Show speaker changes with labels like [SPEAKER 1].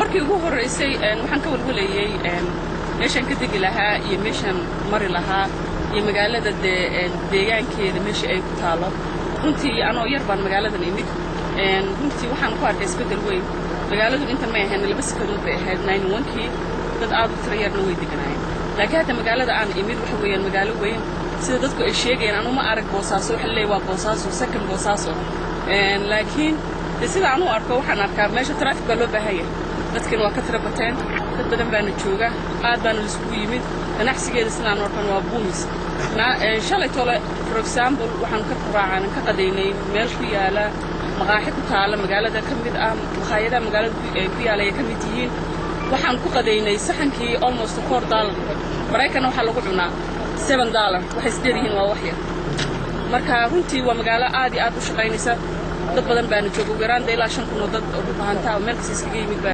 [SPEAKER 1] Markii ugu horraysay waxaan ka walwalayey meeshaan ka degi lahaa iyo meeshaan mari lahaa iyo magaalada dee deegaankeeda meesha ay ku taalo. Runtii anoo yar baan magaaladan imid. Runtii waxaan ku arkay isbeddel weyn. Magaaladu intan may ahayn, 2 sakadood bay ahayd 91-kii, dad aad u tiro yarna way deganaayeen. Laakiin hadda magaalada aan imid waxa weeyaan magaalo weyn, sida dadku ay sheegayaan. Anu ma arag Boosaaso, waxa leeyahay waa Boosaaso second Boosaaso, laakiin de sida aan u arko, waxaan arkaa meesha traffic baa loo baahan yahay. Dadkina waa ka tiro bateen, dad badan baana jooga, aad baana laiskugu yimid. Ganacsigeeda sidaan arkan waa booming. Shalay tole, for example, waxaan ka quraacan ka qadaynay meel ku yaala maqaaxi ku taala magaalada ka mid ah maqaayadaha magaalada ku yaala ay ka mid yihiin. Waxaan ku qadaynay saxankii almost $4. Maraykanna waxaa lagu cunaa $7. Waxay isdheer yihiin waa wax yar. Marka runtii waa magaalo aad iyo aad u shaqaynaysa, dad badan baana jooga, ugu yaraan de ilaa 5,000 oo dad oo Dhulbahanta oo meel kasta iskaga yimid baa.